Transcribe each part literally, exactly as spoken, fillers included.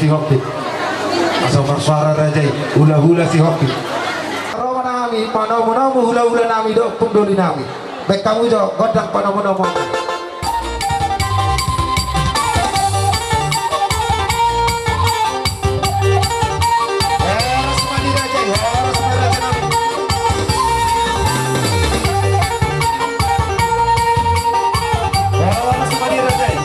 Sihombing. Asa marsuara raja i, hulahula Sihombing. Ro ma nami, panomunomu hulahula nami dohot ompung doli nami. Baen hamu jo gondang panomunomu. Horas ma di raja i, horas ma raja nami. Horas ma di raja i.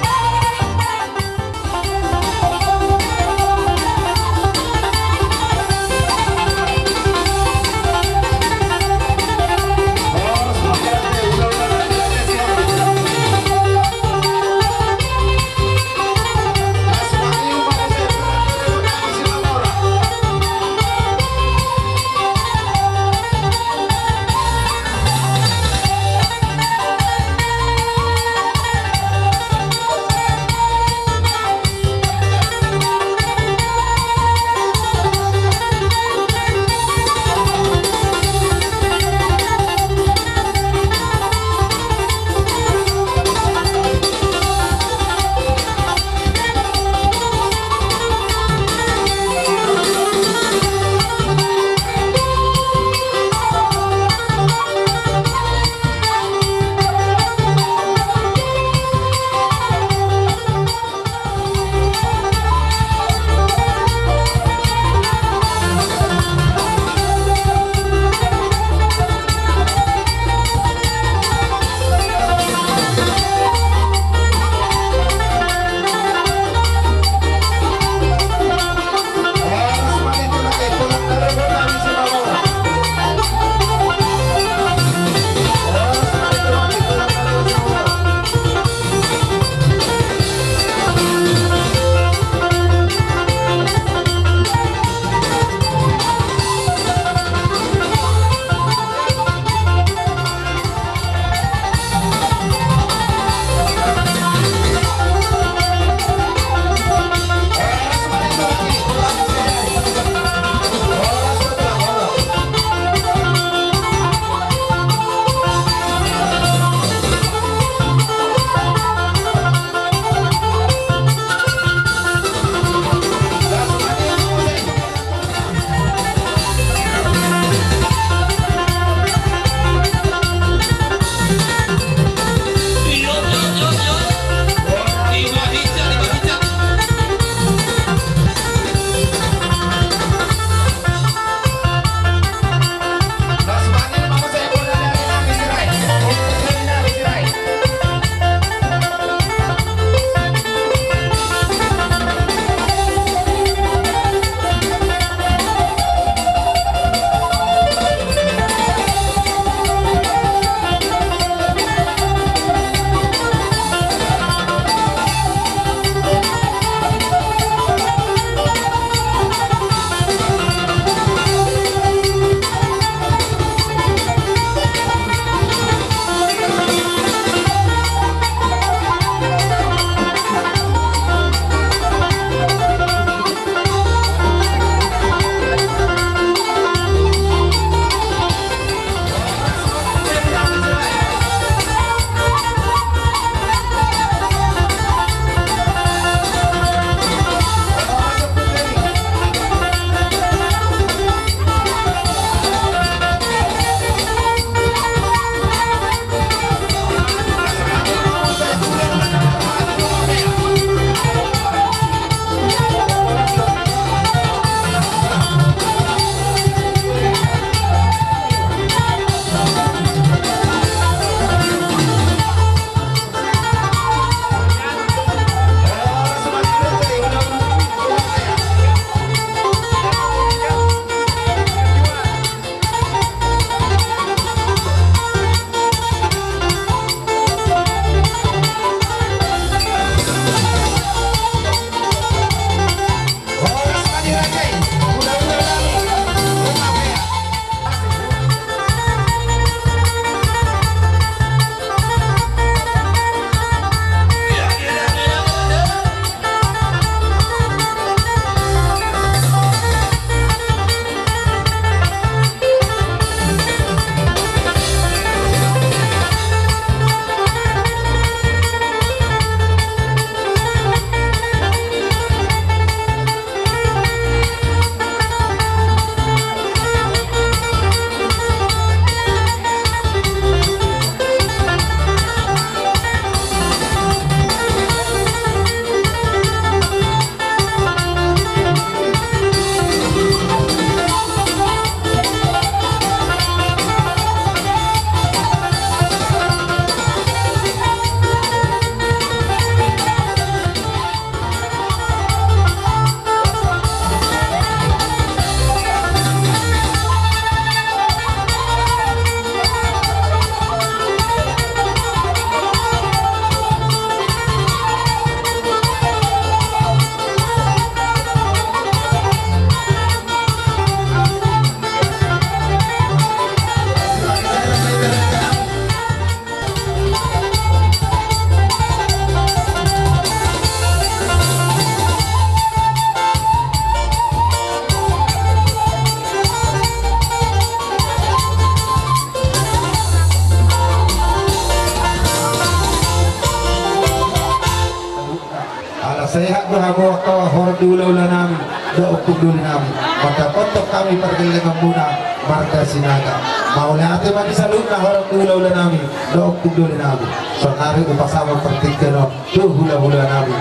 Hamu angka horong ni hula-hula nami dohot ompung doli nami, mandapothon hami pargellengonmuna marga Sinaga. Mauliate ma di saluhutna horong ni hula-hula nami dohot ompung doli nami. Saonari hupasahat partingkian on tu hula-hula nami,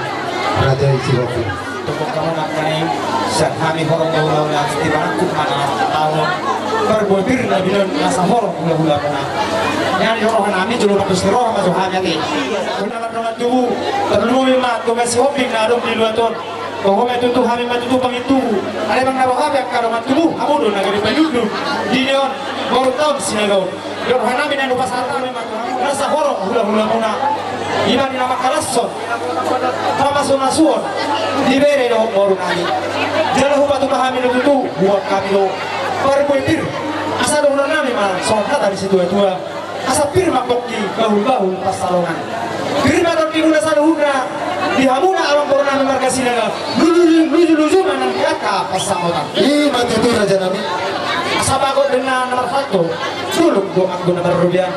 raja i si Robi. Tungkol kamu nak main, sian hami horong ni hula-hula, di barangkut mana tahu. Parbue pir na binon nasa horong hula-hula muna. Nian di roha nami jolo matus ni roha ma jo hami ate. Hula mardongan tubu, tarlumobi ma tu mesi hombing na adong di luat on. Toho ma tutu hami ma tutu pangin tubu. Alai manang na roha be angka dongan tubu, hamu do na gabe paidundun di ni on, boru taon Sinaga on. Di roha nami na hupasahat hami ma tu hamu nasa horong hula-hula muna. Ima di na mangkalashon pamasu-masuon di bere dohot boru nami. Jala hupatupa hami do tutu, huboan hami do parbue pir. Asa dohonon nami ma songon hata ni situa-tua: Asa pir ma pongki, bahul-bahul pansalongan. Pir ma tondimuna saluhutna di hamuna amang boru nami marga Sinaga. Luju-luju ma nang di angka pansamotan. Ima tutu raja nami. Asa bagot do inna na marhalto, bulung do anggo na marrobean.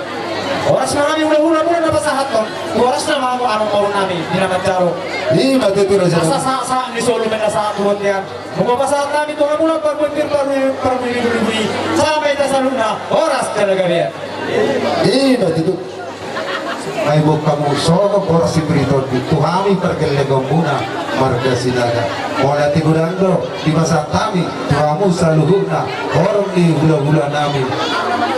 Horas ma hami hula-hula muna na pasahathon, horas ma hamu amang boru nami di na manjalo. Ima tutu raja nami. Asa sahat-sahat ni solu ma na sahat tu bontean. Hupasahat hami tu hamuna parbue pir, parbue, parbue ribu-ribu i. Sahat ma hita saluhutna horas jala gabean. Ima tutu. Ai boan hamu songon boras si Piri Tondi tu hami pargellengonmuna marga Sinaga. Mauliate godang do dipasahat hami tu hamu saluhutna horong ni hula-hula nami,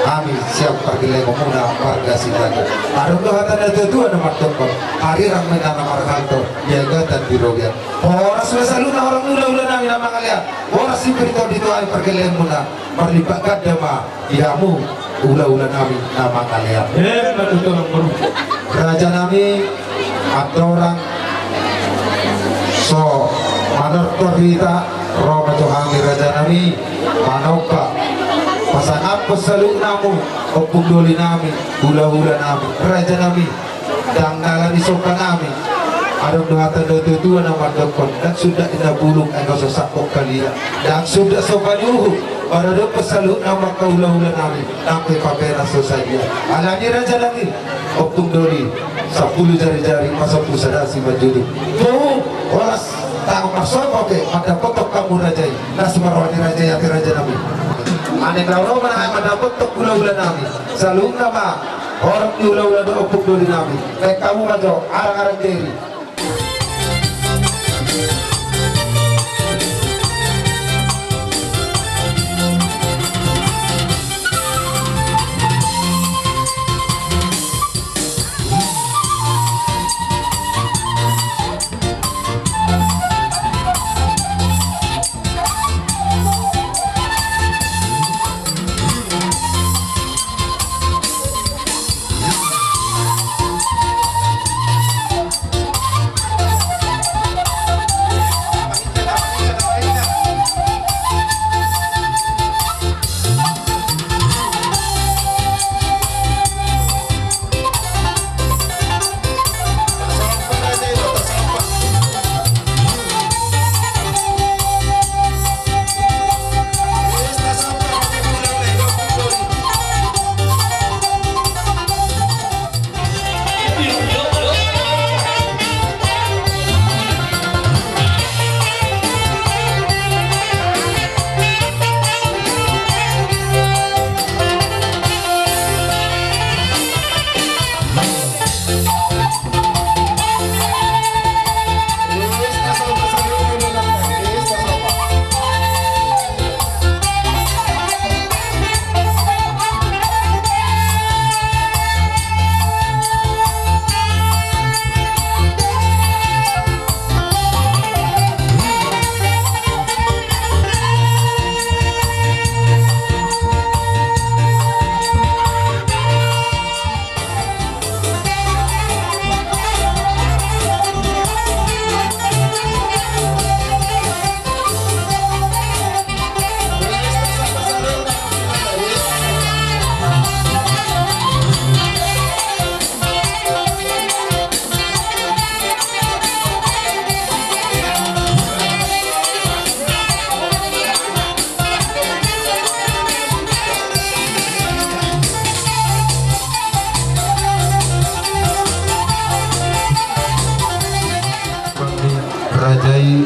hami sian pargellengonmuna marga Sinaga. Adong do hata ni natua-tua na mandok: Arirang ma inna na marhalto, di agatan di robean. Horas ma saluhutna horong ni hula-hula nami na mangalean. Boras si Piri Tondi tu hami pargellengonmuna. Marlipat ganda ma di hamu hula-hula nami na mangalean. Emma tutu amang boru. Raja nami, andorang so manortor hita, ro ma jo hami raja nami manomba, pasangaphon saluhutna hamu ompung doli nami, hula-hula nami, raja nami. Ndang na ala ni somba nami. Adong do hata ni natua-tua na mandokkon: Ndang sundat inna bulung, anggo so sangkot kalia. Ndang sundat somba ni uhum, maradophon saluhutna hamu angka hula-hula nami, nang pe paperan so sadia. Alani raja nami, ompung doli, sampulu jari-jari, pasampulu sada simanjujung. Boru, horas tangan marsomba pe mandapothon hamu raja i. Las ma roha ni raja i ate raja nami. Aning na ro ma nang mandapothon hula-hula nami. Saluhutna ma horong ni hula-hula dohot ompung doli nami. Baen hamu ma jo arang-arang deri.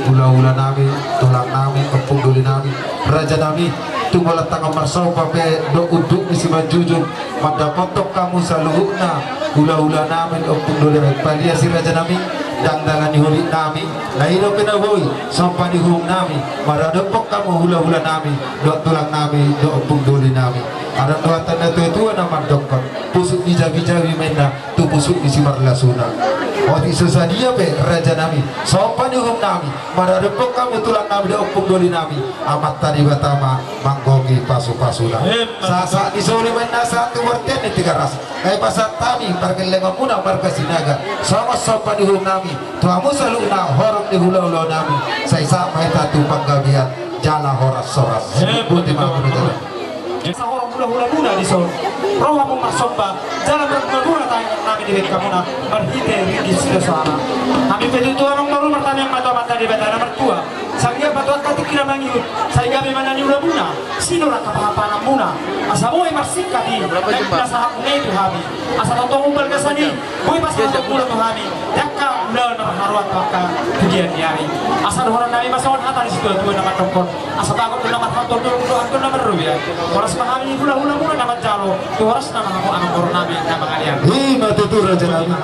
Hula-hula nami, tulang nami, ompung doli nami, raja nami, tung holan tangan marsomba pe dohot unduk ni simanjujung, mandapothon hamu saluhutna hula-hula nami, ompung doli nami, paliasi raja nami, dangdang ni holit nami, na i dope na boi somba ni uhum nami maradophon hamu hula-hula nami dohot tulang nami dohot ompung doli nami. Adong do hata ni natua-tua na mandokhon, pusuk ni jabi-jabi ma inna tu pusuk ni simarlasuna. Otik so sadia pe raja nami, somba ni uhum nami maradophon hamu tulang nami dohot ompung doli nami, Amanta Debata ma manggohi pasu-pasuna. Sahat-sahat ni solu ma inna sahat tu bontean ni Tigaras. Ai pasahat hami pargellengonmuna marga Sinaga songon somba ni uhum nami tu hamu saluhutna horong ni hula-hula nami, sai sahat ma hita tu panggabean jala horas-horas. Boti ma hamu raja nami. Asa horong hula-hulamuna dison ro hamu marsomba jala marbunga-bunga tangiang nami dibahen hamuna marhite ringgit sitio soara. Hami pe tutu amang boru martangiang ma tu Amanta Debata na martua, sai anggiat ma tu angka tingki na mangihut sai gabe ma na niulamuna, sinur angka pahan-pahananmuna, asa boi marsingkat i na pinasahatmuna i tu hami. Asa tongtong umbal gasan i boi pasahatonmuna tu hami di angka ulaon na marharoan tu angka pudian ni ari. Asa dohonon nami ma songon hata ni situa-tua na mandokhon, asa bagot do na marhato, dohot do na marrobean. Horas ma hami hula-hulamuna na manjalo, tu horasna ma hamu amang boru nami na mangalean. I ma tutu raja nami.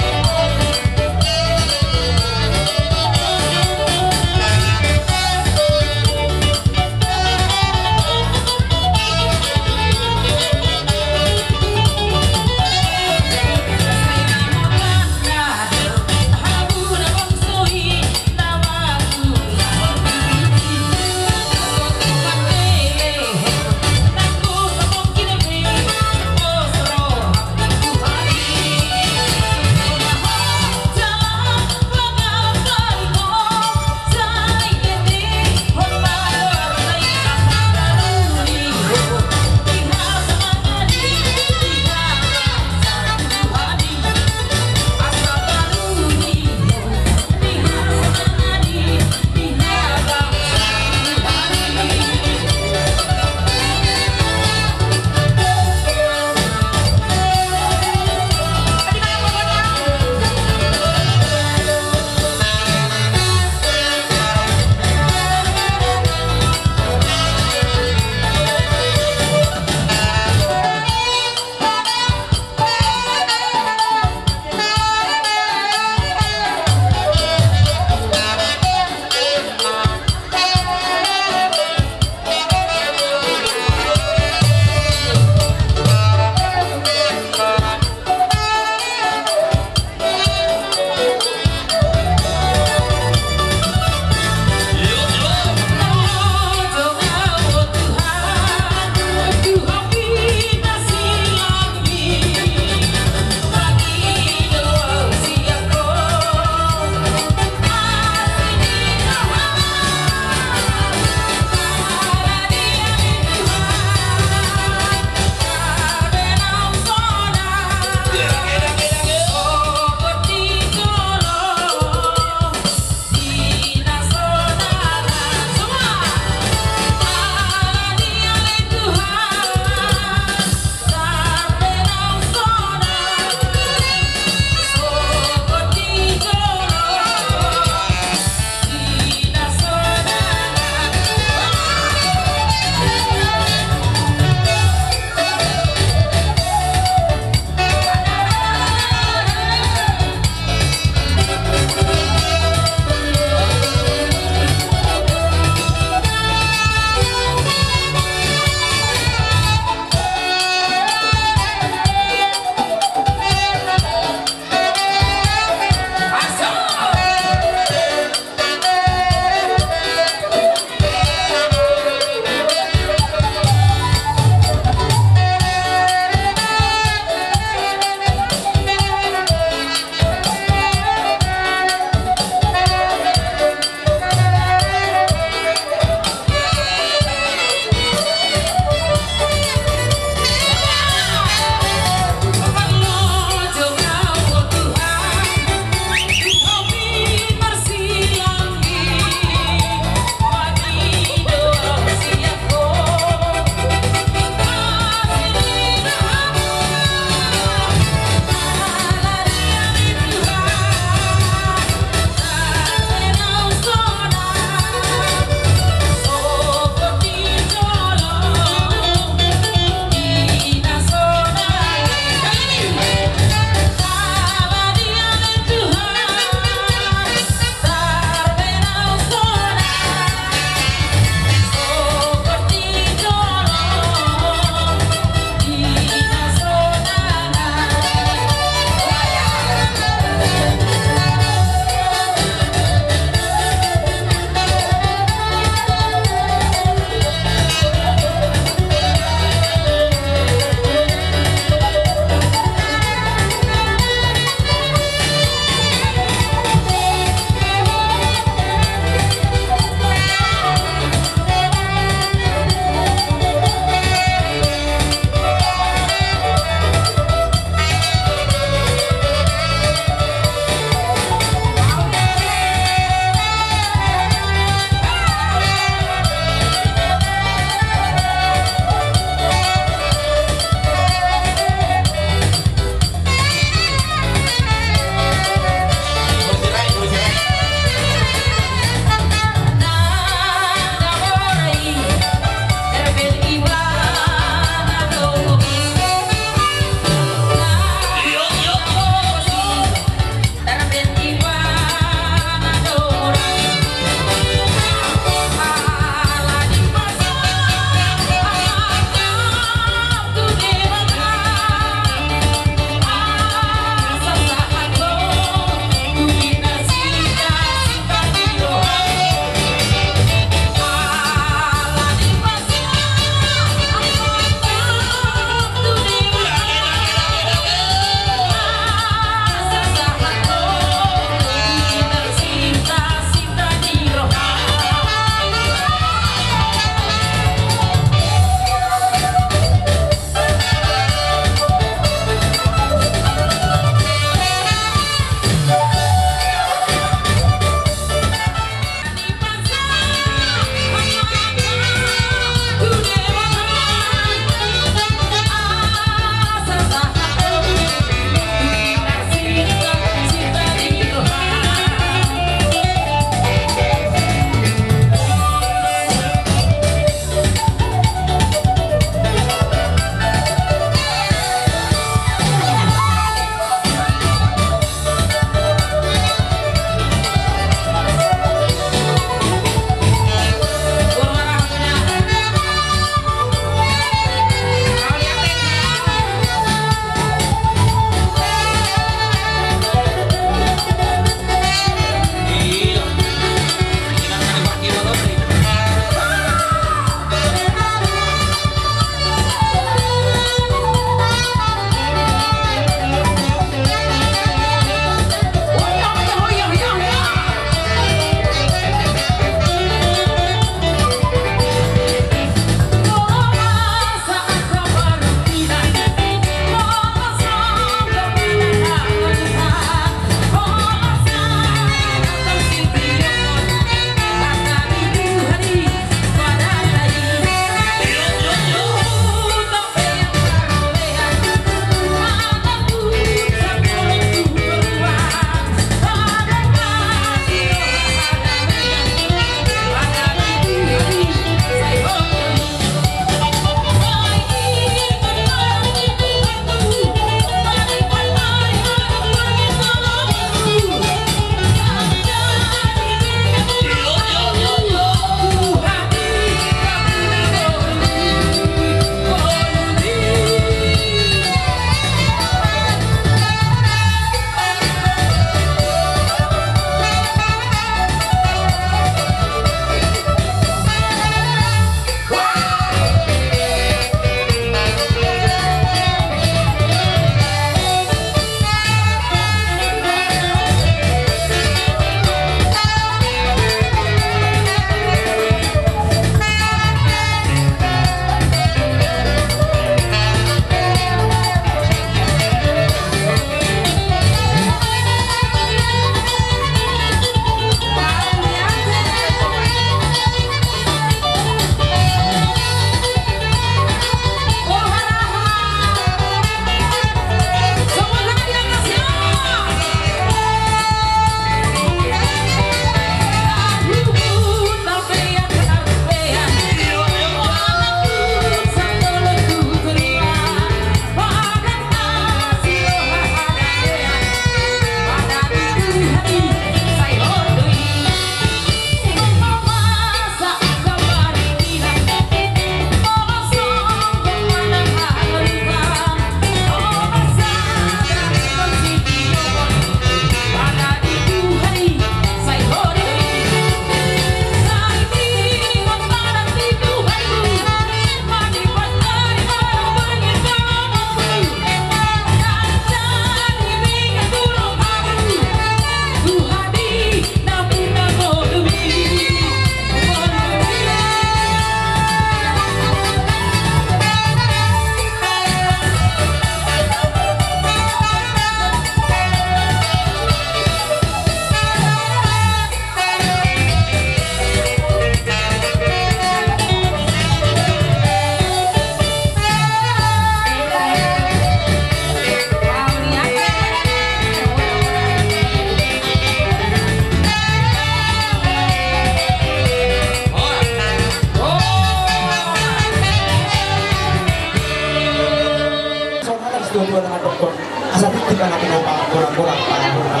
Tuhan na mandok, asa tingki ma na pinopa bolang-bolang pangaturna.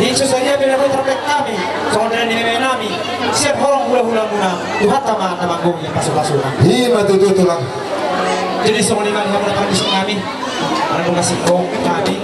Jadi so sadia pe na boi tarbahen hami songon dalan ni meme nami sian horong hula-hula muna, Tuhanta ma na manggohi pasu-pasuna. Ima tutu, Tulang. Jadi songon i ma di hamu na parmusik nami, na manggohi hami.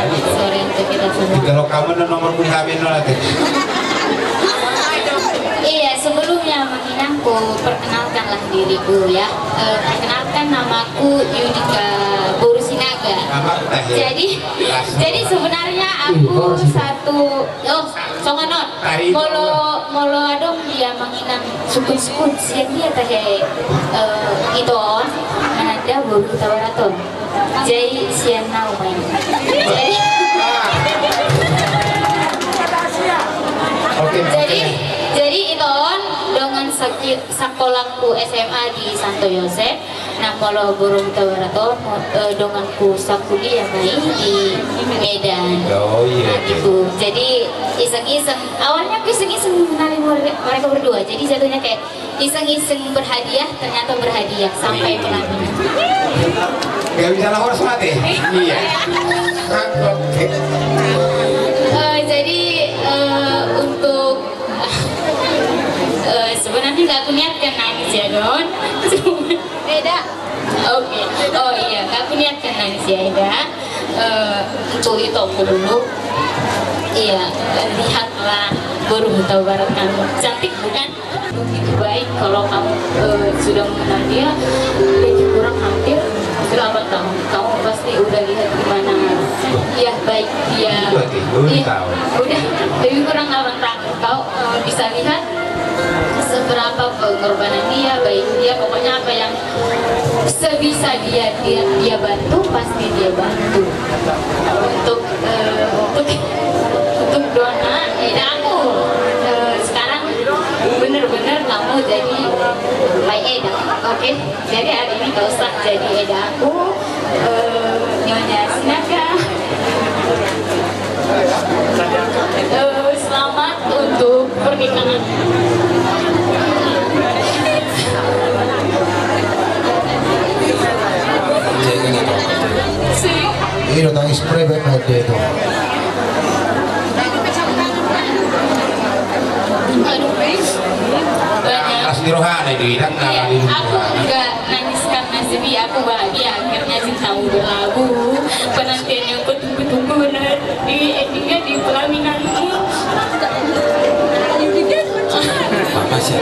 Sore untuk kita semua. Kalau kamu nomor pun kami nol nanti. Iya, sebelumnya Mang Inang, ku perkenalkanlah diriku ya. Eh, perkenalkan, namaku Yudika Boru Sinaga. Nama teh? Jadi, jadi sebenarnya aku satu, oh, songon on. Molo, molo adong di Amang Inang sukut-sukut, sian dia tahe, eh, ito on, mananda boru Hutabarat on. Jadi sian nau main. Jadi, oke, jadi, oke. Jadi ito on dongan saki-, sakolangku S M A di Santo Yosep. Nah, molo boru Hutabarat on, eh, donganku sakuliah ma i di Medan. Oh, iya. Nah, gitu. Jadi iseng-iseng. Awalnya aku iseng-iseng mengenali mereka, mereka berdua. Jadi jatuhnya kayak iseng-iseng berhadiah, ternyata berhadiah sampai pelaminan. Gak bisa lapor semati. Iya. Oke. Eh, jadi, eh, untuk, eh, sebenarnya nggak aku niatkan nangis ya, Don. Beda. Oke. Oh iya, nggak aku niatkan nangis ya, Eda. Eh, Muncul itu aku dulu. Iya, lihatlah boru Huta Barat kami. Cantik, bukan? Begitu baik kalau kamu, eh, sudah mengenal dia, lebih kurang hampir delapan tahun. Kamu pasti udah lihat gimana, ya, baik dia. Oke, udah. Iya, tahu. Udah lebih kurang delapan tahun. Kau, eh, bisa lihat seberapa pengorbanan dia, baik dia, pokoknya apa yang sebisa dia, dia, dia bantu, pasti dia bantu. Untuk, eh, untuk, untuk dona, eh, eda aku. Eh, sekarang bener-bener kamu jadi my eda, oke? Jadi hari ini kau sah jadi eda aku, eh, Nyonya Sinaga. Eh, selamat untuk pernikahan. Ini datang spray baik-baik dia itu. Aduh, guys. Banyak. Asli rohana itu, idang. Iya, aku nggak nangis karena sedih, aku bahagia akhirnya cintamu berlabuh. Penantian yang kutunggu-tunggu benar di endingnya di pelaminan. Apa sih?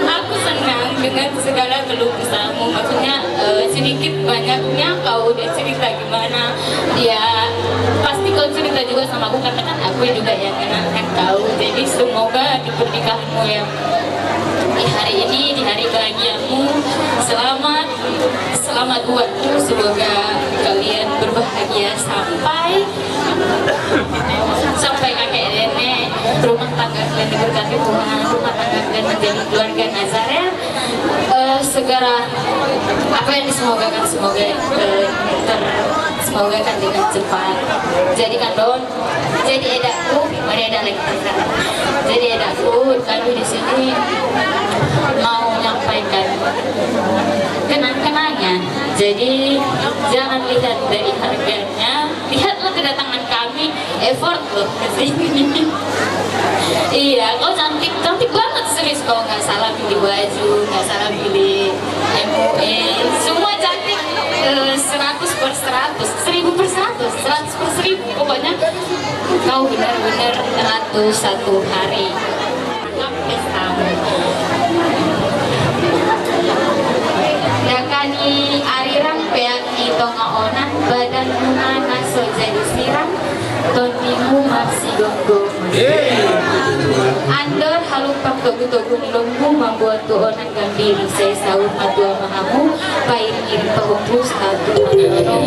Aku senang dengan segala keluh kesahmu. Maksudnya, eh, sedikit banyaknya kau udah cerita gimana. Ya, pasti kau cerita juga sama aku karena kan aku juga yang kenalkan kau. Jadi semoga di pernikahanmu yang di hari ini, di hari bahagiamu, selamat, selamat buatmu. Semoga kalian berbahagia sampai, sampai kakek nenek. Rumah tangga kalian diberkati Tuhan, rumah tangga kalian menjadi keluarga Nazarel. Eh, segera apa yang disemogakan, semoga, eh, ter-, semogakan dengan cepat. Jadi kan, Don, jadi edaku, mari eda lagi. Jadi edaku, kami di sini mau menyampaikan kenang-kenangan. Jadi jangan lihat dari harganya, lihatlah kedatangan kami, effort loh ke sini. Iya, kau cantik, cantik banget, serius. Kau nggak salah pilih baju, nggak salah pilih M U E, semua cantik, eh, seratus per seratus, seribu per seratus, seratus per seribu. Pokoknya kau benar-benar ratu satu hari. Dakani arirang peak di tonga onan, badanmuna na so jadi sirang, tondimu marsigomgoman. Andor halumpang togutogu ni lombu, mamboan tu onan gambiri, sai saur matua ma hamu, pairingiring pahompu, sahali tu hamu.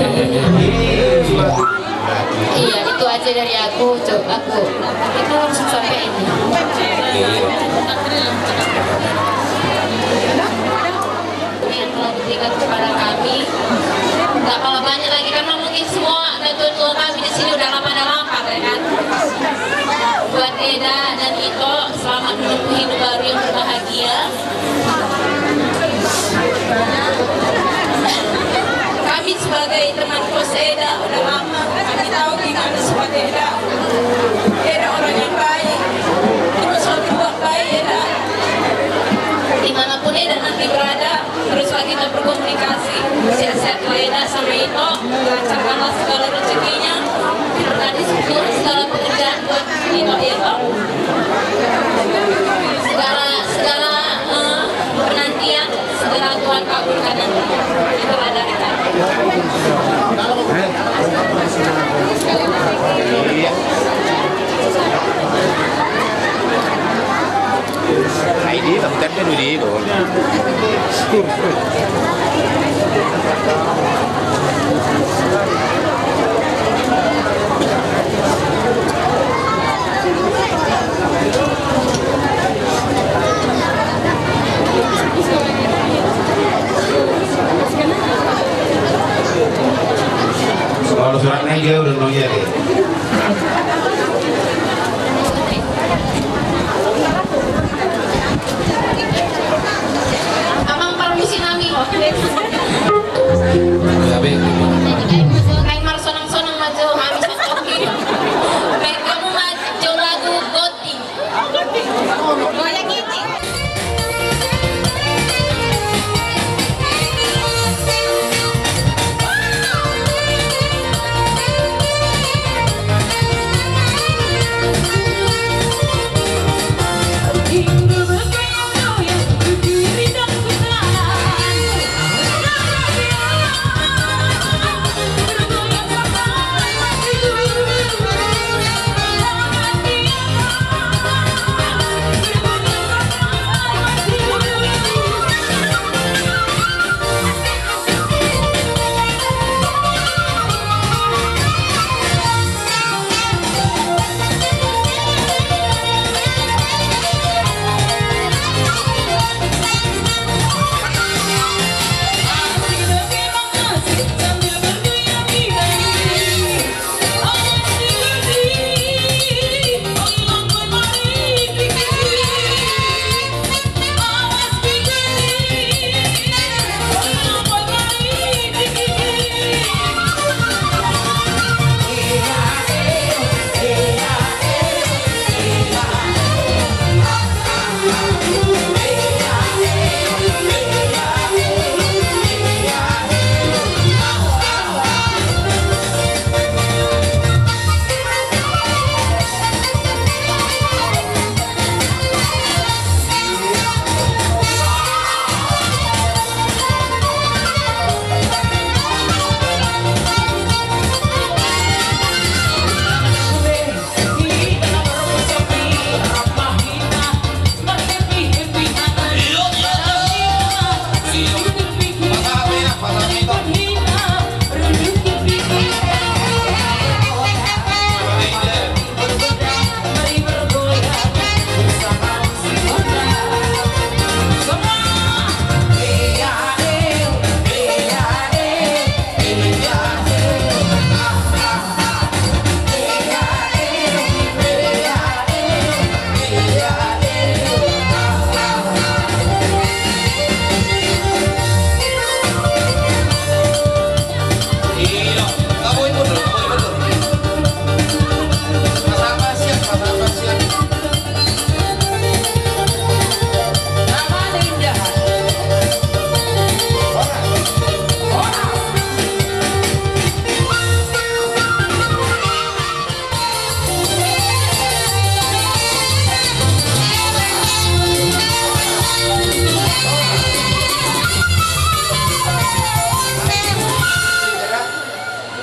Iya, itu aja dari aku, coba aku. Kita langsung sampai ini. Yang telah diberikan kepada kami. Nggak apa-apa, banyak lagi, karena mungkin semua natua-tua kami di sini udah lama, udah lama, ya kan? Buat Eda dan Ito, selamat menempuh hidup baru yang berbahagia. Kami sebagai teman kos Eda udah lama, kami tahu gimana sifat Eda. Eda orang yang baik, terus selalu berbuat baik Eda. Dimanapun Eda nanti berada, teruslah kita berkomunikasi. Sehat-sehat Eda sama Ito, lancarkanlah segala rezekinya, diberkati segala pekerjaan buat Ito, ya toh. Segala, segala, eh, penantian segera Tuhan kabulkan nanti. Itulah dari kami. Nah, ini takutan kan ini, Bang. Kalau suratnya dia udah mau jadi. Amang parmisi nami. Naeng marsonang-sonang ma jo hami satoki. Baen hamu ma jo lagu Goting.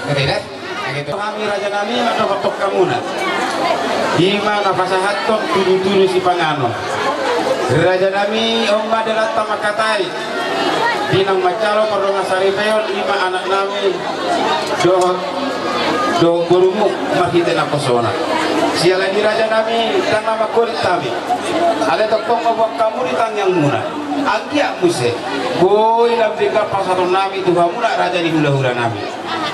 Hami raja nami mandok tu hamuna, i ma na pasahathon tudu-tudu sipanganon. Raja nami, on ma dalanta mangkatai, di naung manjalo pardongansaripeon, i ma anak nami dohot, dohot borumu marhite naposona. Siala ni i raja nami, ndang na manggorit hami. Alai tongtong ma boan hamu di tangiangmuna. Anggiat muse boi lam denggan pasahaton nami tu hamuna raja ni hula-hula nami.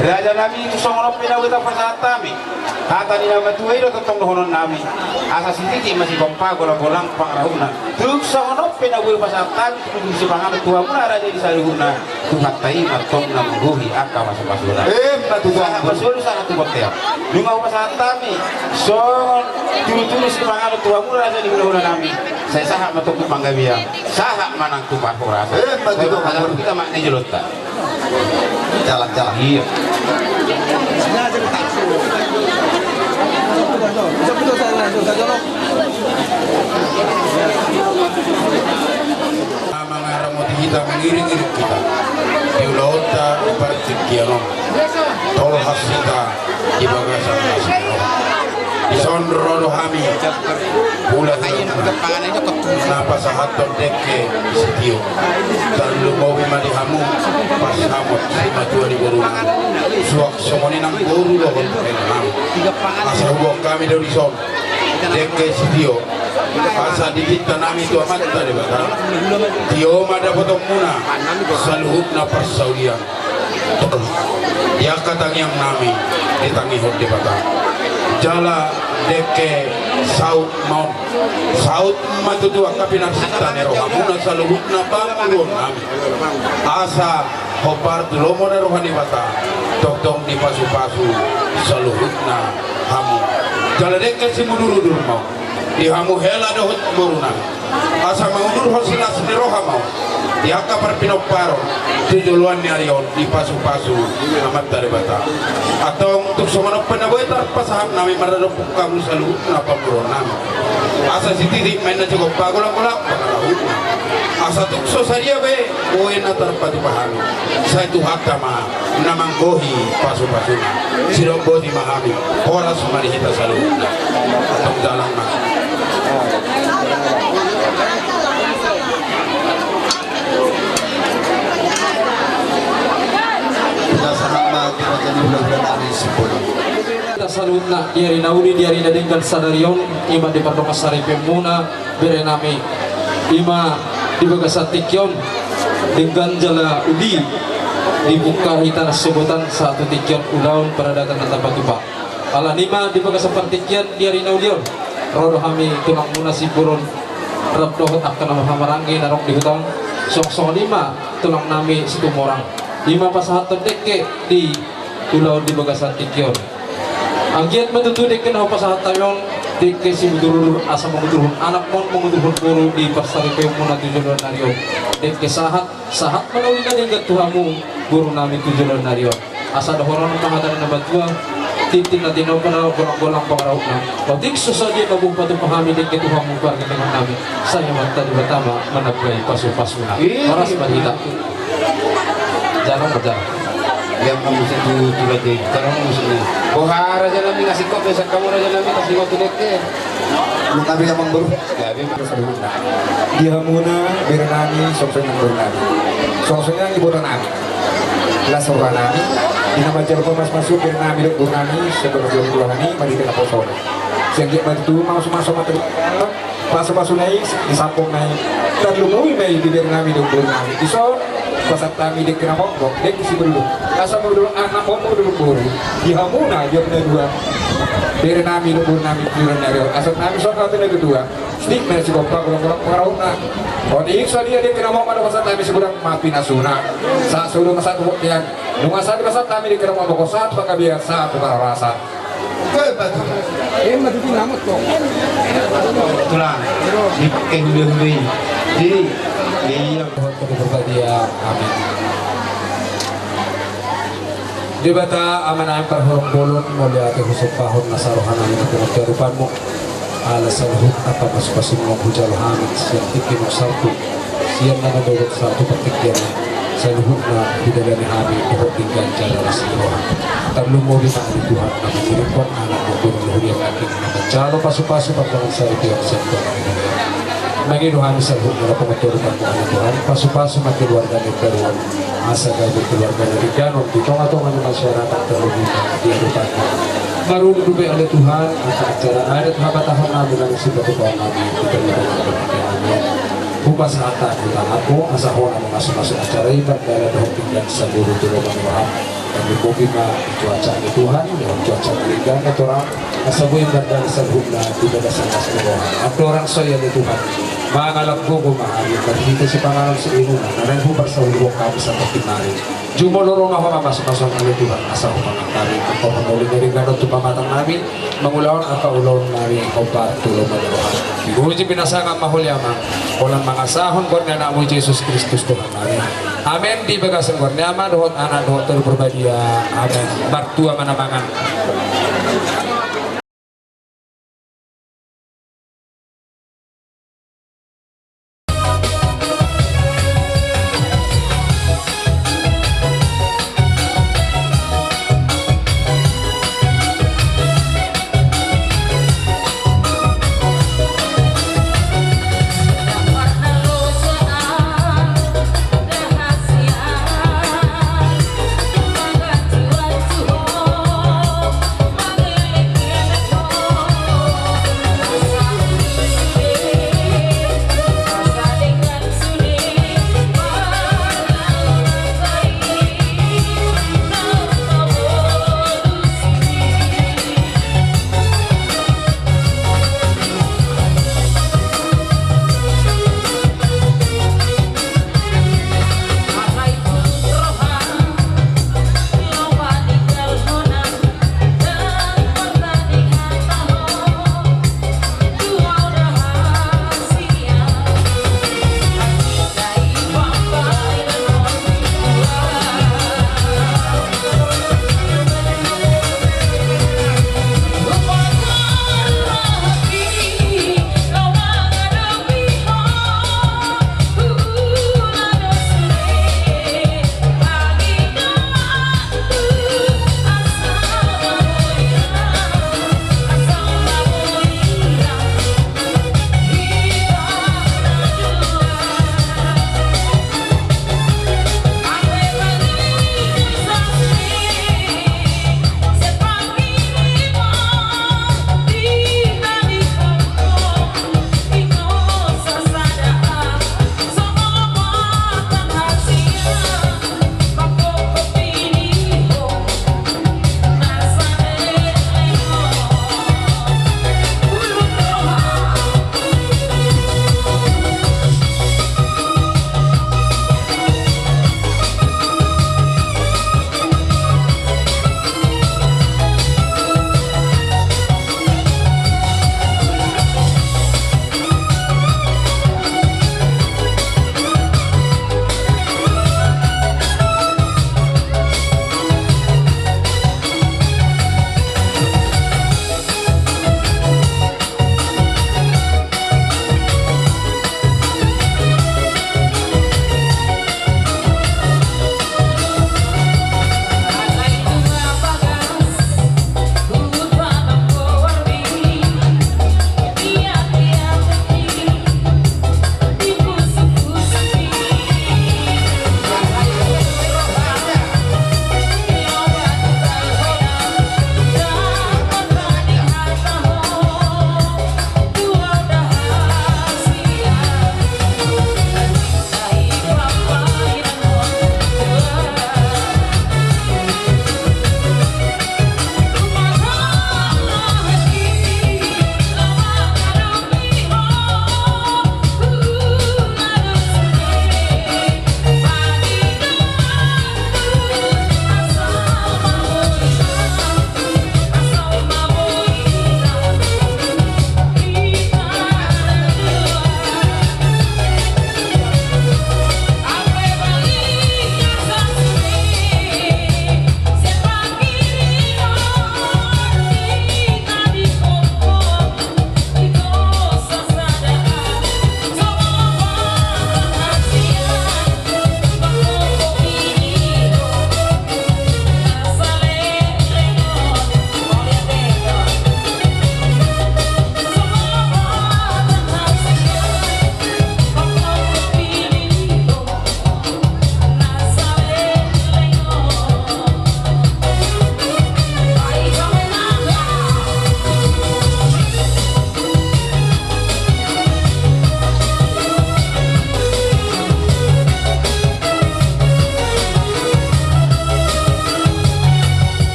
Raja nami, tung songon on pe na boi tarpasahat hami. Hata ni na matua i do tongtong dohonon nami. Asa sititi ma sigompa, golang-golang pangarahutna. Tung songon on pe na boi pasahat hami tudu-tudu sipanganon tu hamuna raja ni saluhutna, Tuhanta i ma tong na manggohi angka pasu-pasuna. Emma tutu. Sahat ma solu, sahat tu bontean. Nunga hupasahat hami songon tudu-tudu sipanganon tu hamuna raja ni hula-hula nami, sai sahat ma tong tu panggabean, sahat ma nang tu parhorasan. Emma tutu. Sai ma hita ma na i jolonta. Jalan, jalan. Iya. Mangaramoti hita, mangiring-iring hita di ulaonta di partingkian on. Tolhas hita di bagasan na sumurung. Dison ro do hami, hula-hula na pasahathon dengke sitio. Tarlumobi ma di hamu, pas hamu simatua ni boruna. Suang songon i nang boru dohot inanami. Asa huboan hami do dison dengke sitio, asa ditinta nami tu Amanta Debata. Tio ma dapotonmuna saluhutna parsaulian. Di angka tangiang nami ditangihon Debata. Jala dengke saut ma on. Saut ma tutu angka pinarsinta ni rohamuna saluhutna pamoruon nami. Asa hombar tu lomo na roha ni Debata, tongtong dipasu-pasu saluhutna hamu. Jala dengke simudur-udur ma on di hamu hela dohot boruna. Asa mangudurhon silas ni roha ma on di angka parpinomparon tu joloan ni ari on, dipasu-pasu Amanta Debata. Antong tung songon on pe na boi tarpasahat nami maradophon hamu saluhutna pamoruon nami. Asa sititi ma inna sigompa, golang-golang pangarahutna. Asa tung so sadia be boi na tarpatupa hami, sai Tuhanta ma na manggohi pasu-pasuna. Sidok boti ma hami, horas ma di hita saluhutna. Antong jalan ma. Hita saluhutna di ari na uli, di ari na denggan sadari on, i ma di pardongansaripeonmuna, bere nami, i ma di bagasan tingki on, denggan jala uli, dibungka hita na sogot an sahat tu tingki on ulaon paradatan na tapatupa. Alani i ma di bagasan partingkian di ari na uli on, ro do hami tulangmuna Simbolon rap dohot angka na marhahamaranggi na adong di huta on, songon i ma tulang nami Situmorang. I ma pasahathon dengke di ulaon di bagasan tingki on. Anggiat ma tutu dengke na hupasahat hami on, dengke simudur-udur, asa mangudurhon anak ma on, mangudurhon boru di parsaripeonmuna tu joloan ni ari on. Dengke sahat, sahat ma na uli na denggan tu hamu boru nami tu joloan ni ari on. Asa dohonon ma hata ni na matua, tintin na tinopa na golang-golang pangarahutna. Otik so sadia na boi patupa hami dengke tu hamu pargandingan nami, sai Amanta Debata ma manambai pasu-pasuna. Horas ma di hita. Jalan ma, jalan. Ia ma muse tu, tu raja i. Jalan ma muse tu. Boha raja nami, nga singkop be sangkamu raja nami, nga singkop tu dengke. Lu kabe amang boru. Gabe ma. Di hamuna bere nami, songon i nang boru nami, songon i nang ibota nami. Las roha nami di na manjalo pasu-pasu bere nami dohot boru nami, songon i nang boru nami, marhite naposona. Sai anggiat ma tutu masu-masu ma tutu. Pasu-pasuna i, di sambokna i, tarlumobi ma i di bere nami dohot boru nami. Dison pasahat hami dengke na mokmok, dengke simudur-udur. Asa mangudurhon anak, mangudurhon boru di hamuna, di hamuna dua, bere nami dohot boru nami tu joloan ni ari on. Asa nami songon hata ni na tuatua. Sititi ma sigompa, golang-golang pangarahutna. Otik so sadia dengke na mokmok, pasahat hami sigompa ma pinasuna. Sahat solu ma sahat tu bontean. Nunga sadia pasahat hami dengke na mokmok, sahat tu panggabean, sahat tu parhorasan. Tulang, dipake hule-hule i. Jadi, iya. Amin. Debata Amanami parholong bolon, mauliate husombahon na saroha nami na pungu tu adopanmu. Ala saluhut na pasu-pasum naung hujalo hami sian tingki on sahat tu, sian na naung dohot sahat tu partingkian on. Saluhutna didalani hami dohot denggan jala las ni roha. Tarlumobi ma ale Tuhan na mangirimhon anak ni guru ni huria nangkin na manjalo pasupasu pardongan sari Tuhan sian Tuhan. Mangido hami saluhutna na pangotorupan ale Tuhan, pasupasu ma keluarga ni Tuhan, asa gabe keluarga na dengganon di tongatonga ni masyarakat, tarlumobi ma di adopanmu. Marundu be ale Tuhan angka acara adat habatahon nami na sipatupaon nami di tongatonga ni masyarakat. Hupasahat hami tu tanganmu asa hona mamasumasu acara i mardalan dohot pinggan saluhut tu lomo ni roham. Tarlumobi ma di cuaca ni Tuhan, dohot cuaca ni lingga ni torang, asa boi mardalan saluhutna di bagasan las ni roha. Andorang so i ale Tuhan, mangalap gogo ma hami marhite sipanganon siinum na naeng huparsahuluhon hami sahat tu nari. Jumolo ro ma ho mamasumasu ale Tuhan, asa hupangan hami angka parngoluan na denggan on tu pamatang nami, mangulahon angka ulaon nami hombar tu lomo ni roham. Dipuji pinasahat ma ho ale Ama, holan mangasahon goar ni Anakmu Jesus Kristus Tuhan nami. Amen. Di bagasan goar ni Ama dohot Anak dohot Tondi Porbadia. Amen. Martua ma na mangan.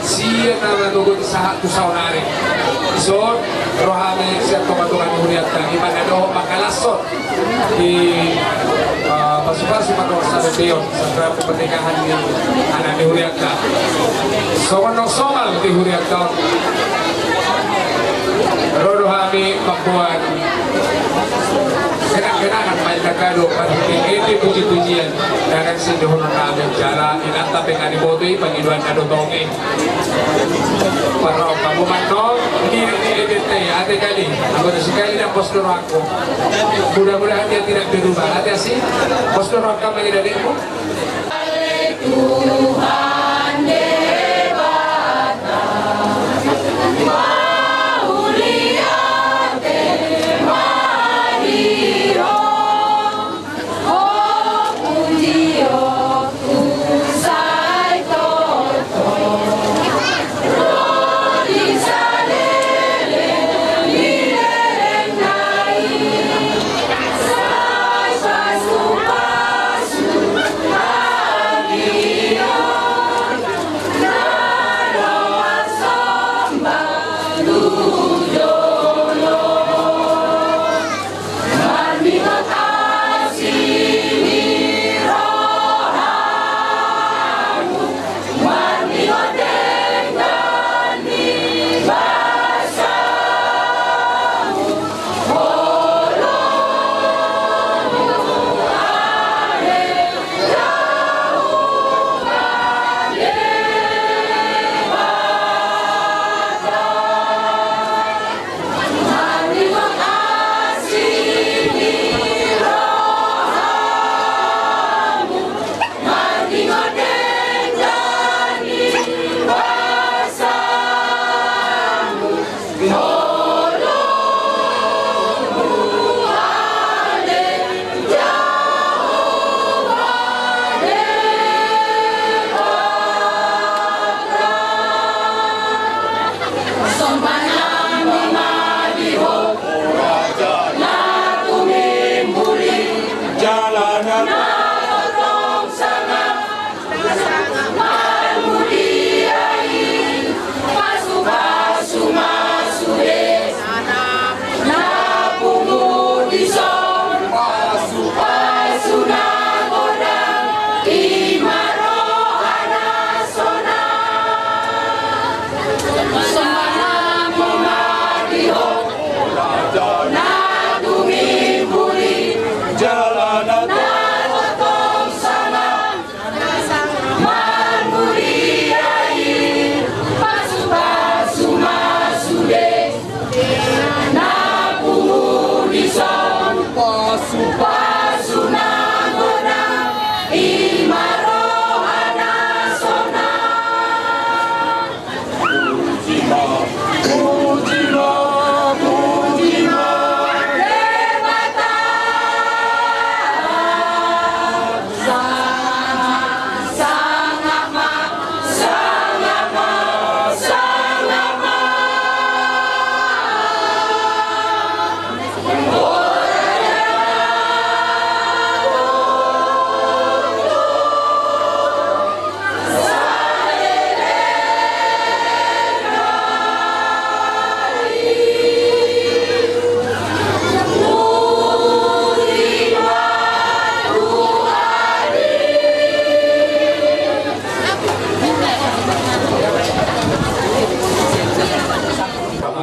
Sian na manogot sahat tu saonari. Dison ro hami sian tongatonga ni hurianta, i ma na dohot mangkalashon di, eh, pasupasu ma dohot salution, sahat tu pernikahan ni anak ni hurianta. Songon naung somal di hurianta on, ro do hami mamboan kenangkenangan, main na kado, parhite ende pujipujian, na naeng sidohonon nami jala inanta pe nga diboto i, pangidoanna do tong i. Parroha, pamoman non, di, di, di, di, ate kali, anggo na sikali na pos do rohangku. Mudah-mudahan dia tidak berubah. Ate asi, pos do rohangku mangido adikmu. Tuhan Debata, mauliate ma di Ho.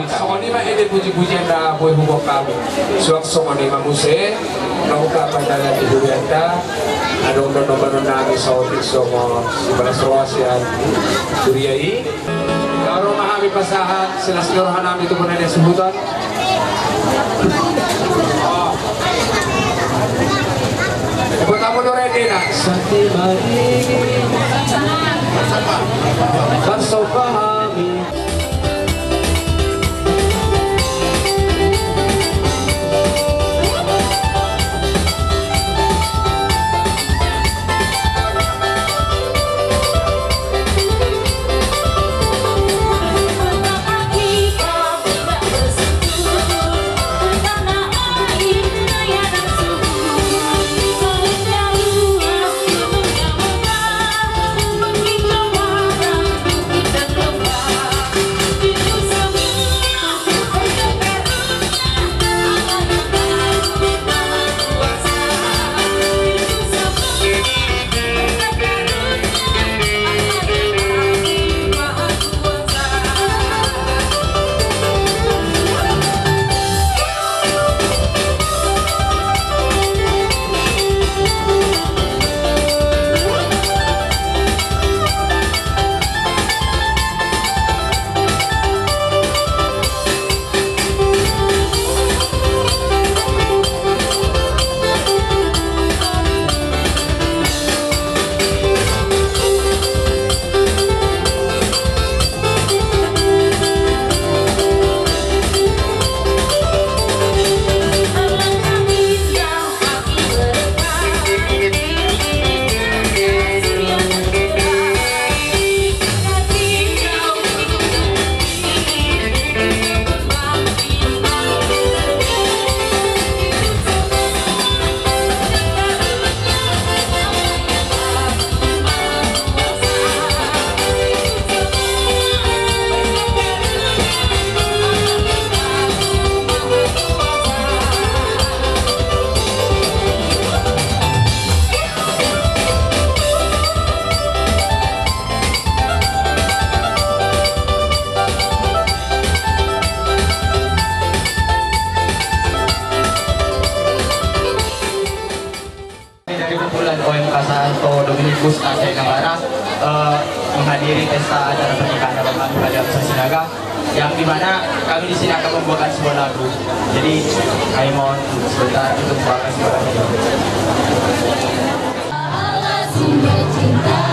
Songon i ma ende pujipujian na boi huboan hami. Suang songon i ma muse na ungkapan na di hurianta, adong do na bahenon nami saotik songon sipalas roha sian huria i. Ro ma hami pasahat silas ni roha nami tu bona ni hasuhuton. Buat amu do rendena. Santi mari. Parsomba hami. Gus Arcai Nabara, eh, menghadiri pesta acara pernikahan abang kami Paliam Sinaga, yang dimana kami di sini akan membawakan sebuah lagu. Jadi, kami mohon sebentar untuk membawakan sebuah lagu. Ala sumber cinta,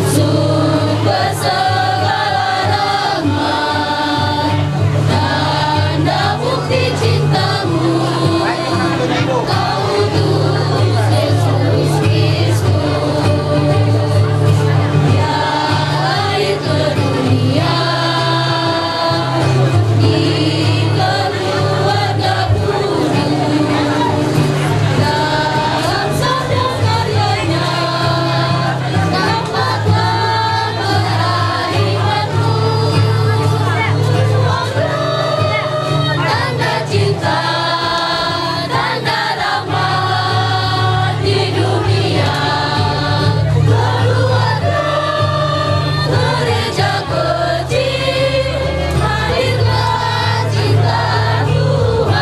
sumber segala rahmat, tanda bukti cintamu, kau utus Yesus Kristus, Dia lahir ke dunia. Di keluarga kudus, dalam sabda karyanya, dampaklah kerahimanmu. Tanda cinta, tanda rahmat di dunia. Keluarga, gereja kecil, hadirkan cinta Tuhan.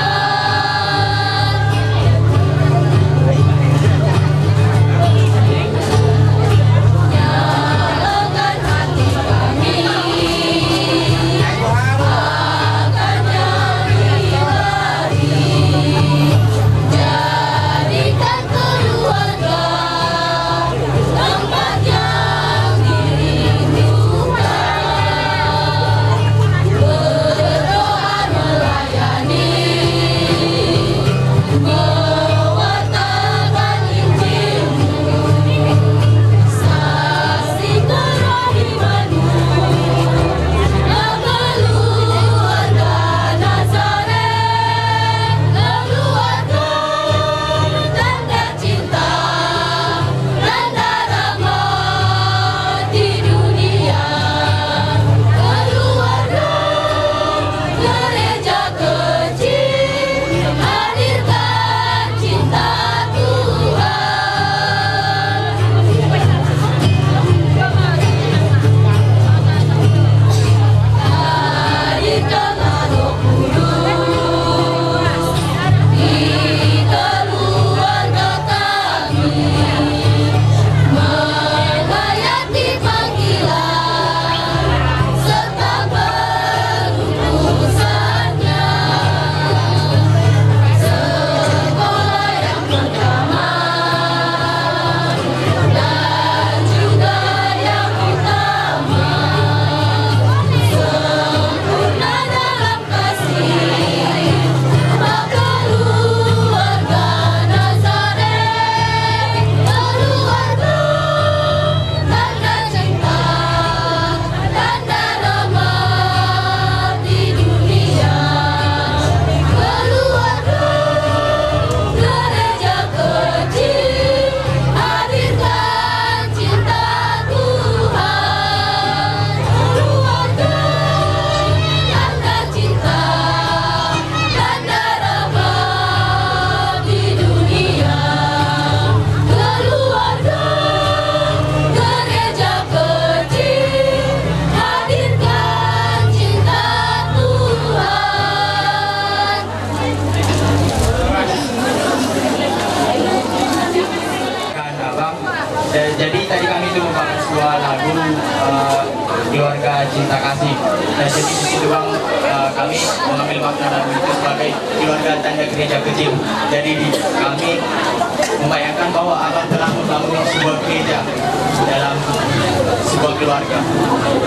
Nyalakan hati kami, akan nyari lagi. Jadikan keluarga tempat yang dirindukan. Berdoa melayani, mewartakan Injil-Mu, saksi kerahiman-Mu. Keluarga Nazaret, keluarga tanda cinta, tanda rahmat di dunia. Keluarga, gereja kecil, hadirkan cinta Tuhan. Hadirkanlah Roh Kudus di keluarga kami, melayani panggilan serta perutusannya. Sekolah yang pertama dan juga yang utama, sempurna dalam kasih, keluarga Nazaret, keluarga tanda cinta, tanda rahmat di dunia. Keluarga, gereja kecil, hadirkan cinta Tuhan. Keluarga, tanda cinta, tanda rahmat di dunia. Keluarga, gereja kecil, hadirkan cinta Tuhan. Kan, Abang, ja-, jadi tadi kami itu membawakan sebuah lagu, eh, Keluarga Cinta Kasih. Dan jadi di situ, Bang, eh, kami mengambil makna lagu itu sebagai keluarga tanda gereja kecil. Jadi di, kami membayangkan bahwa Abang telah membangun sebuah gereja dalam sebuah keluarga.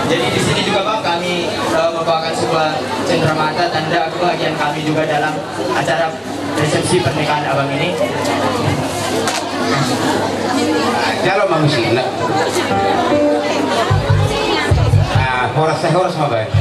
Jadi di sini juga, Bang, kami, eh, membawakan sebuah cenderamata tanda kebahagiaan kami juga dalam acara resepsi pernikahan abang ini. Jalo ma musik na. Ah, horas, eh, horas ma baen.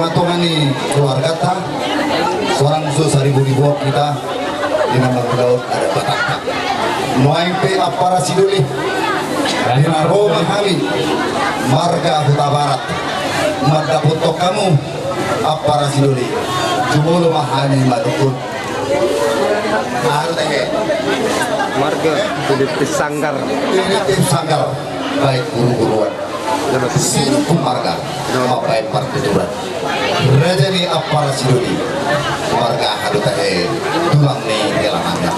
Tonga ni keluargata, seorang so saribu ribu hita, di nama belaut ada Batak. Nuaeng pe ampara sidoli, di na ro ma hami, marga Hutabarat, mandapothon hamu, ampara sidoli, jumolo ma hami madungkun. Marga Philip Sanggar. Philip Sanggar, baik guru-guruan. Sinungkun marga, mambahen partuturan. Raja ni ampara sidoli, marga Hutabarat, tulang ni hela nami.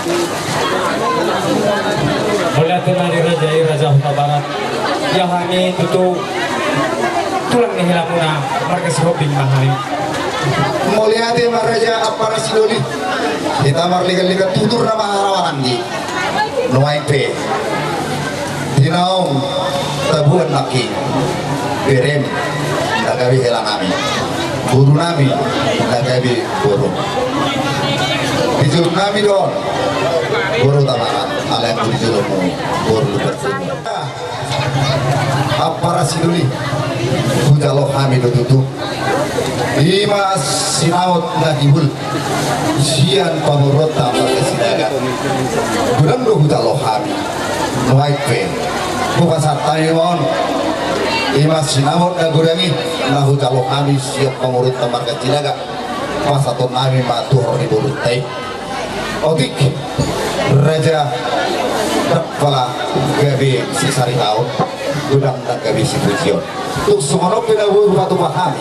Mauliate ma di raja i, raja Hutabarat. Ia hami tutu tulang ni helamuna, marga Sihombing ma hami. Mauliate ma raja ampara sidoli. Hita marlega-lega tutur nama harawanan di. Nuaeng pe. Di naung tabuan nangkin. Berem. Nda gabe hela nami. Boru nami. Nda gabe boru. Di jolo nami do on. Boru Hutabarat. Alai di jolo mu. Boru Lukat. Ampara sidoli, hujalo hami do tutu. Ima sinamot na hibul sian pamoruonta marga Sinaga. Godang do hujalo hami. Nuaeng pe, hupasahat hami ma on. Ima sinamot na godang i na hujalo hami sian pamoruonta marga Sinaga. Pasahaton nami ma tu horong ni borunta i. Otik, raja, ndang pola gabe sisaritaon, godang ndang gabe sipujion. Tung songon on pe na boi hupatupa hami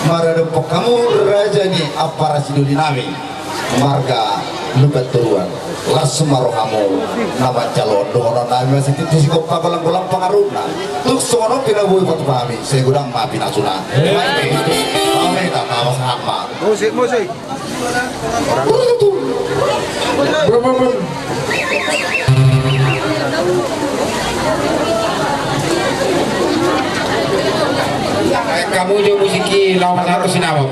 maradophon hamu raja ni ampara sidoli nami, marga Lukat Toruan. Las ma rohamu na manjalo on, dohonon nami ma sititi sigompa, golang-golang pangarahutna. Tung songon on pe na boi hupatupa hami, sai godang ma pinasuna. Amin. Tama sahat ma. Musik, musik. Hamu jo musik i laho manjalo sinamot.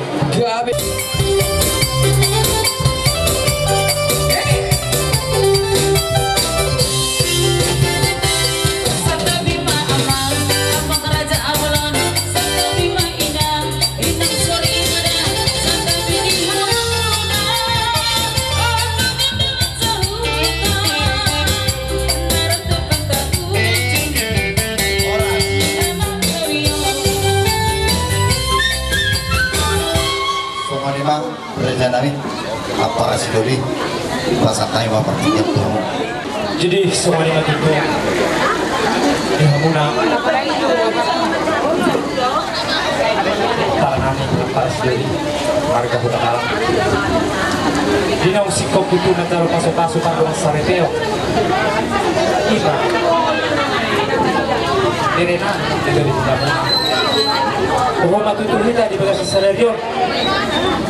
Songon i ma, raja nami, ampara sidoli, pasahat hami ma partingkian tu hamu. Jadi, songon i ma tutu di hamuna, ampara nami, ampara sidoli, marga Hutabarat. Di naung singkop tutu manjalo pasu-pasu pardongansaripeon. Ima berena, jadi di hamuna. Boha ma tutu hita di bagasan sadari on.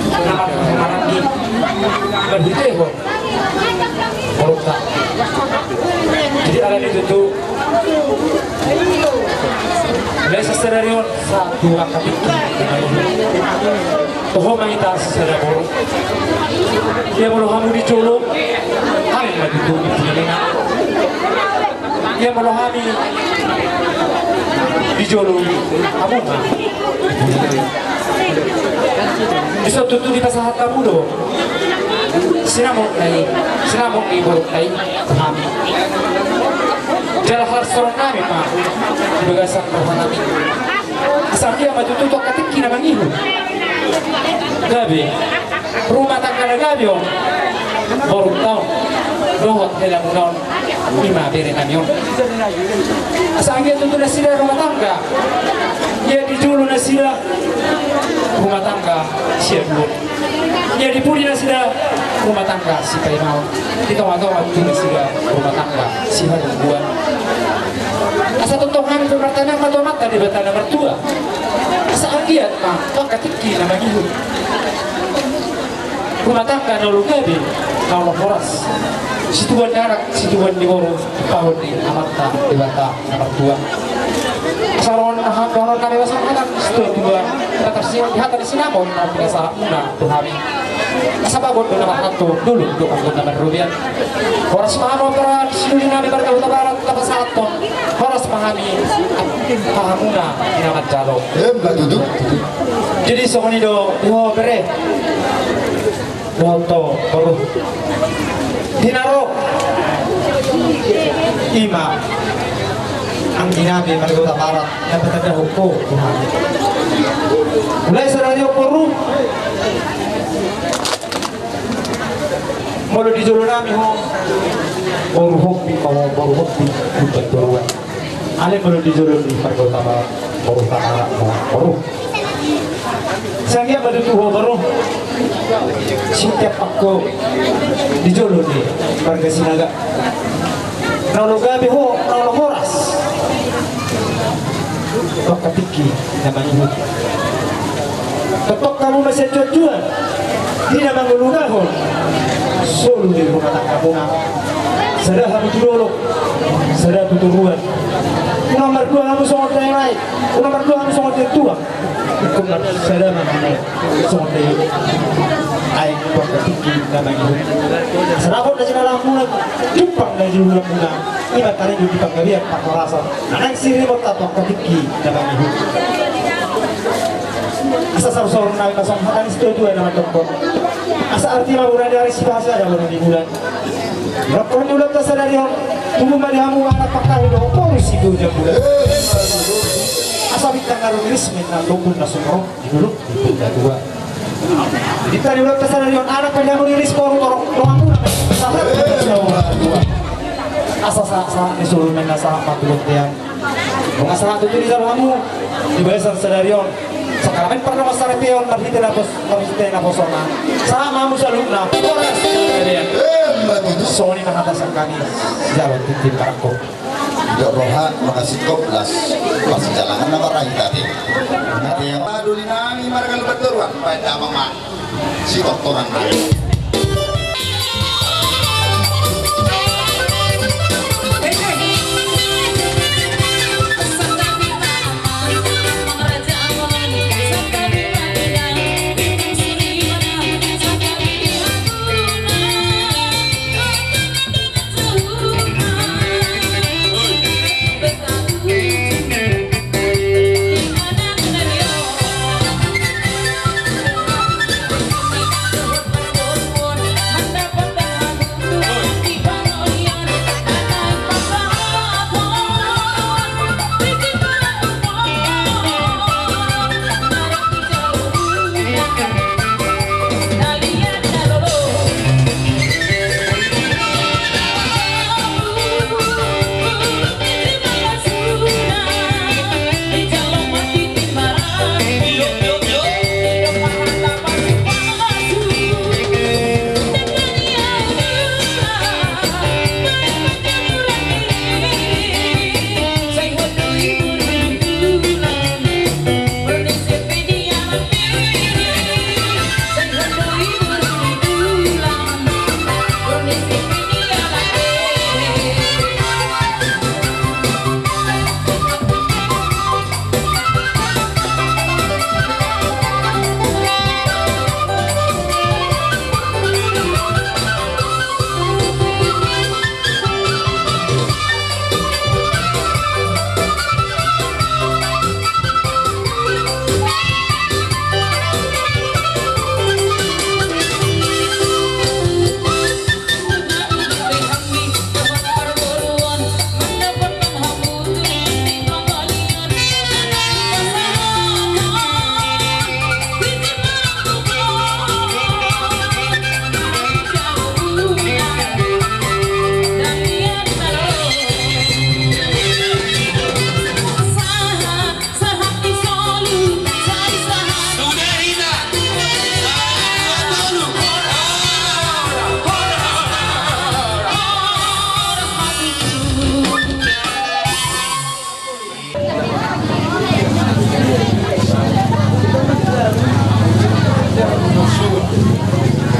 Nama maranggi marhitehon borunta. Jadi alani tutu, mulai sian sadari on sahat tu angka tingki. Toho ma hita sisada boru. Ia molo hamu di jolo, hami ma tutu di pudi. Ia molo hami di jolo, hamu ma. Dison tutu dipasahat hamu do sinamot na i, sinamot ni borunta i, hami. Jala harsoron nami ma di bagasan roha nami. Asa dia ma tutu tu angka tingki na mangihut. Gabe rumah tangga na gabe on borunta on dohot helamuna on, ima bere nami on. Asa anggiat tutu nasida rumah tangga, ia di jolo nasida rumah tangga siaduon. Ia di pudi nasida rumah tangga sipaimaon, di tonga-tonga tutu nasida rumah tangga sihabubuan. Asa tongtong hami pe martangiang ma tu Amanta Debata na martua. Asa anggiat ma tu angka tingki na mangihut rumah tangga na olo gabe, na olo horas. Situbuan ni anak, situbuan ni boru, pahon ni Amanta Debata na martua. Asa ro on, aha, dohonon nami ma songon hata ni situa-tua, na tarsingot di hata ni sinamot na pinasahatmuna tu hami. Asa bagot do na marhalto, dolok do anggo na marrobean. Horas ma hamu ampara sidoli nami marga Hutabarat, tapasahathon horas ma hami, hahamuna na manjalo. Emma tutu. Jadi songon i do di ho bere. Dohot ho boru. Di na ro i ma anggi nami marga Hutabarat na patandahon ho tu hami. Mulai sadari on boru, molo di jolo nami ho boru Hombing ma ho, boru Hombing Lumban Toruan. Alai molo di jolo ni marga Hutabarat, boru Hutabarat ma ho boru. Sai anggiat ma tutu ho boru, sitiap angka di jolo ni marga Sinaga, na olo gabe ho, na olo horas tu angka tingki na mangihut. Tongtong hamu ma sian juan-juan di na mangulahon solu ni rumah tanggamuna. Sada hamu tu dolok, sada tu toruan. Unang mardua hamu songon dainang, unang mardua hamu songon dainang tua. Ingkon marsada ma hamu songon dainang. Ai tu angka tingki na mangihut. Asa dapot na jinalahanmuna, jumpang na jinulahonmuna. I ma taringot di panggabean parhorasan na naeng sirimot tu angka tingki na mangihut. Asa saur-saur nami ma songon hata ni situa-tua na mandok, asa arti ma bona ni ari, sipahasada bona ni bulan. Rongkon ni ulaonta sadari on, tubu ma di hamu anak pangkahi dohot boru siboja bulan. Asa bintang na rumiris ma inna tombun na sumorop di dolok ni Purbatua. Bintang ni ulaonta sadari on, anak pangkahi riris, boru torop donganmuna sahat. Asa sahat-sahat ni solu ma inna sahat ma tu bontean. Nunga sahat tutu dijalo hamu di bagasan sadari on sakramen pardongansaripeon marhite napos, marhite naposona. Sahat ma hamu saluhutna. Horas. Songon i ma hata sian hami. Jalo tintin barangko. Dok roha, makasih kop las. Pasti jalangan nama rai tadi. Nanti apa duli nami marga Lumban Toruan. Baik, damang ma. Si doktoran nami.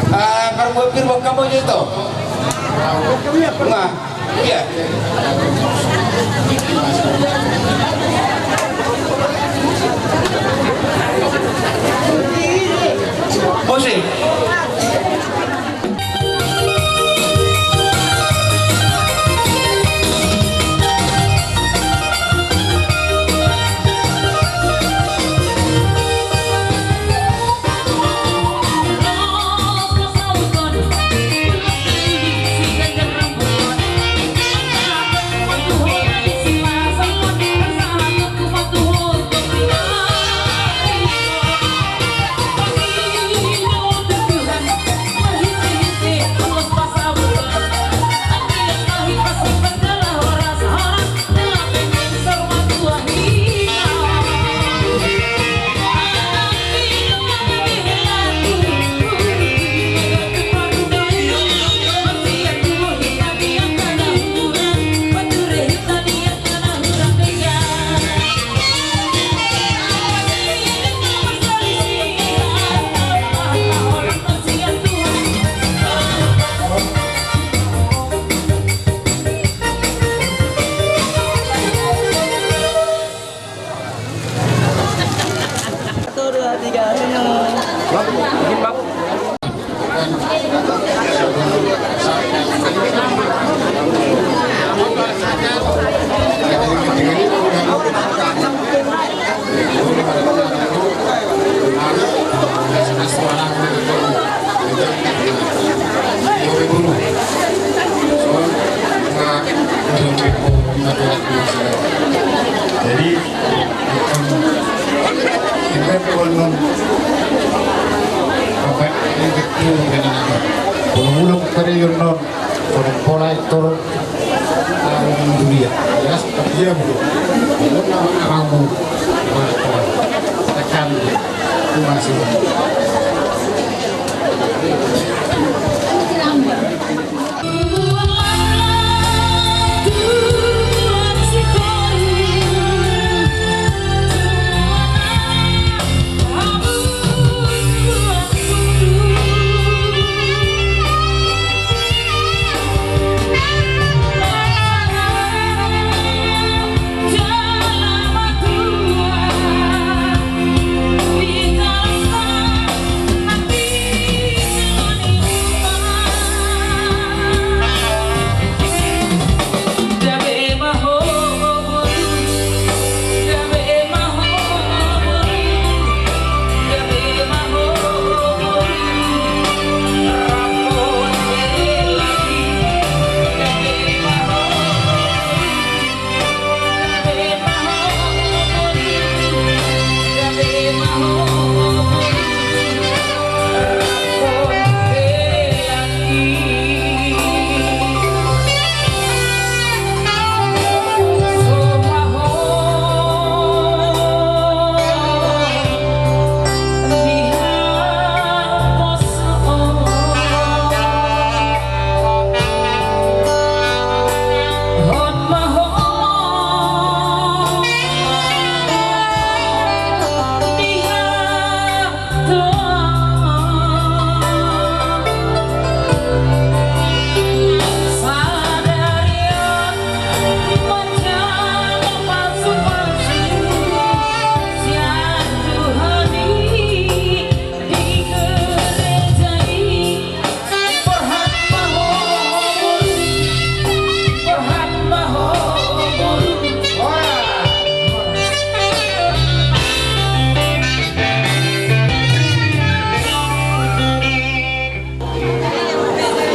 Ah, marmuat pir bokka mo jito. Nga. Iya. Musik. Jadi, tinggal tu annon. Apa yang betul dengan apa? Kalau ulang pada annon, kalau pola itu, kalau dunia, ya seperti dia, Bu. Kalau nama-namamu, tekan, itu masih.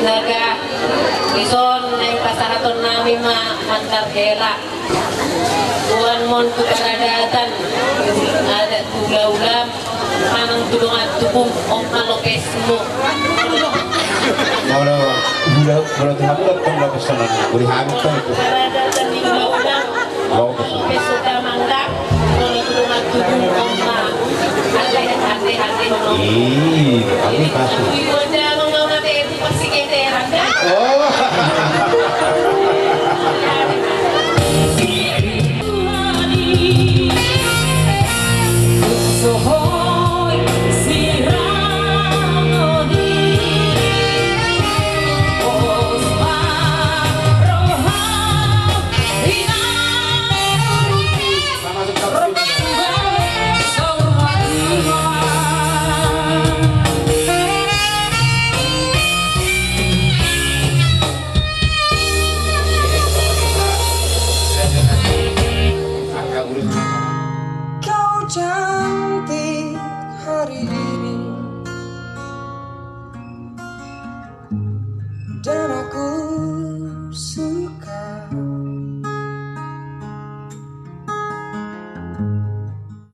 Naga, dison naeng pasahaton nami ma mandar hela. Boan ma on tu paradatan, adat tu ulaula, manang tu dongan tubum, on ma lopesmu. Molo ula, molo tu hamu dohot lopes on, boi hami tong tu paradatan ni ulaula. Lopes. Lopes suda mangga, molo tu dongan tubum, on ma. Ate, ate, ate, on. Ih, kami kasih. Ibu aja, mangga, ate.